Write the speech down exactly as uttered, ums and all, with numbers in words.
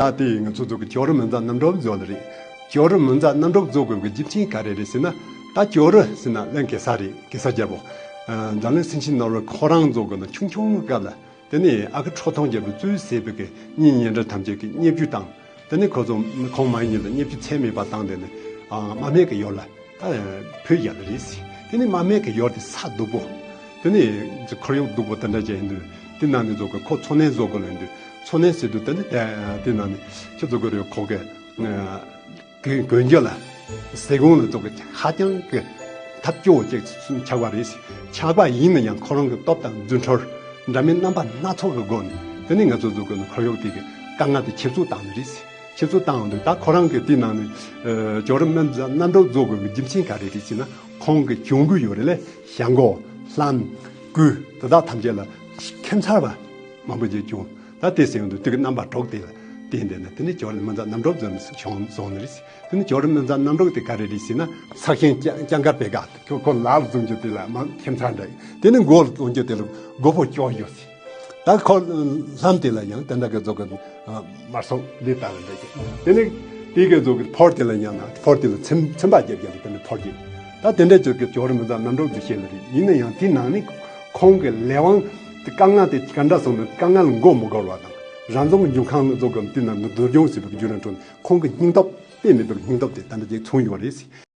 ད་དེ་ང་ཚོ་ཚོ་གི་ཇོ་རུ་མི་མཛའ་རྣམ་གྲོལ་བཟོ་ལ་རེད། ཇོ་རུ་མི་མཛའ་རྣམ་གྲོལ་བཟོ་དགོས་པའི་རྒྱུ་མཚན་ག་རེ་རེད་ཟེར་ན། ད་ཇོ་རུ་ཟེར་ན་ལན་གེ་སར་རེད། གེ་སར་རྒྱལ་པོ། ཨ། འཛམ་གླིང་སེང་ཆེན་ནོར་བུ་ཁོ་རང་ཚོ་གི་ནང་ཆུང་ཆུང་སྐབས་ལ། དེ་ནས་ཨ་ཁུ་ཁྲོ་ཐུང་རྒྱལ་པོས་གཙོས་བྱས་པའི་གི་གཉེན་ཉེ་འབྲེལ་ཐམས་ཅད་ཀྱིས་བརྙས་བཅོས་བཏང་། དེ་ནས་ཁོ་ཚོ་ཁོང་མ་ཡིན་ལ་བརྙས་བཅོས་ཚད་མེད་པ་བཏང་། དེ་ནས་ཨ། མ་སྨད་ཀྱི་ཡུལ་ལ་ད་བུད་ཡོད་རེད་ཟེར། དེ་ནས་མ་སྨད་ཀྱི་ཡུལ་དེ་ས་སྡུག་པོ། དེ་ནས་ཁོར་ཡུག་སྡུག་པོ་དེ་འདྲ་ཅིག་ཡིན་དུས། དེ་ནང་ནས་ཚོ་གི་ཁོ་འཚོ་གནས་བཟོ་དགོས་ལ་ཡིན་དུས། འཚོ་གནས་ཟེར་དུས་དེ་ནས་དེ། དེ་ནང་ནས་ཁྱེད་ཚོ་གི་རེད། ཁོ་གི་ཨ། གོན་གོན་རྒྱུ་ལ་ཟས་གོང་ལ་ཚོ་གི་ཧ་ཅང་གི་ཐབས་སྐྱོ་བོ་ཅིག་ཆགས་པ་རེད་ཟེར། ཆགས་པ་ཡིན་ན་ཡང་ཁོ་རང་གི་སྟོབས་དང་རྫུ་འཕྲུལ་འདྲ་མིན་རྣམ་པ་སྣ་ཚོགས་ཀྱི་སྒོ་ནས། དེ་ནས་ང་ཚོ་ཚོ་གི་ཁོར་ཡུག་དེ་གི་དཀའ་ངལ་དེ་ཆེ་བཟོ་བཏང་ནི་རེད་ཟེར། ཆེ་བཟོ་བཏང་འདུག་ད་ཁོ་རང་གི་དེ་ནང་ནས་ཨ། ཇོ་རུ་མི་མཛའ་རྣམ་གྲོལ་བཟོ་དགོས་པའི་རྒྱུ་མཚན་ག་རེ་རེད་ཟེར་ན། ཁོང་གི་གྱོང་གུད་ཡོད་རེད་ལ། བྱ་མགོ། ལྷམ། སྐུ། དེ་དག་ཐམས་ཅད་ལ་ཁྱད་མཚར་བ་མང་པོ་ཅིག་བྱུང་། ད་དེ་ཟེར་འདུག་དེ་གི་རྣམ་པ་དྲུག་དེ་ལ་བརྟེན་ཏེ་ནས། དེ་ནས་ཇོ་རུ་མི་མཛའ་རྣམ་གྲོལ་བཟོ་ནི་བྱུང་སོང་ནི་རེད། དེ་ནས་ཇོ་རུ་མི་མཛའ་རྣམ་གྲོལ་དེ་ག་རེ་རེད་ཟེར་ན། ས་ཞིང་རྐྱང་རྐྱང་དཀར་པོའི་སྒང་དུ་ཁོ་ལག་ལ་བཟུང་རྒྱུ་དེ་ལ་མ་ཁྱད་མཚར་འདྲ། དེ་ནས་མགོ་ལ་བཟུང་རྒྱུ་དེ་ལ་མགོ་བོ་སྐྱོར་ཡོད་ཟེར། ད་ཁོ་ལྷམ་དེ་ལ་ཡང་དེ་འདྲ་གི་ཚོ་གི་ཨ། དམར་སོགས་ལི་ལྟ་བུ་འདྲ་ཅིག་དེ་ནས་དེ་གི་ཚོ་གི་ཕོར་དེ་ལ་ཡང་ན་ཕོར་དེ་ལ་ཚིམ་ཚིམ་པ་རྒྱབ་རྒྱབ་དེ་འདྲ་ཕོར་གྱི། ད་དེ་འདྲ་ཚོ་གི་ཇོ་རུ་མི་མཛའ་རྣམ་གྲོལ་དུ་བཤད་ལ་རེད། ཡིན་ན་ཡང་དེ་ནང་ནས་ཁོང་གི་ལས་དབང་དེ་དཀའ་ངལ་དེ་ག་འདྲ་སོང་ན་དཀའ་ངལ་མགོ་མི་སྒུར་བ་དང་། རང་བྱུང་གི་འབྱུང་ཁམས་ཚོ་གི་དེ་ནང་ནས་སྡུག་སྦྱོང་བྱེད་པའི་རྒྱུ་ལ་འཕྲོ་ནས་ཁོང་གི་སྙིང་སྟོབས་དཔེ་མེད་པའི་སྙིང་སྟོབས་དེ་ད་འདྲ་ཅིག་མཚོན་ཡོད་རེད།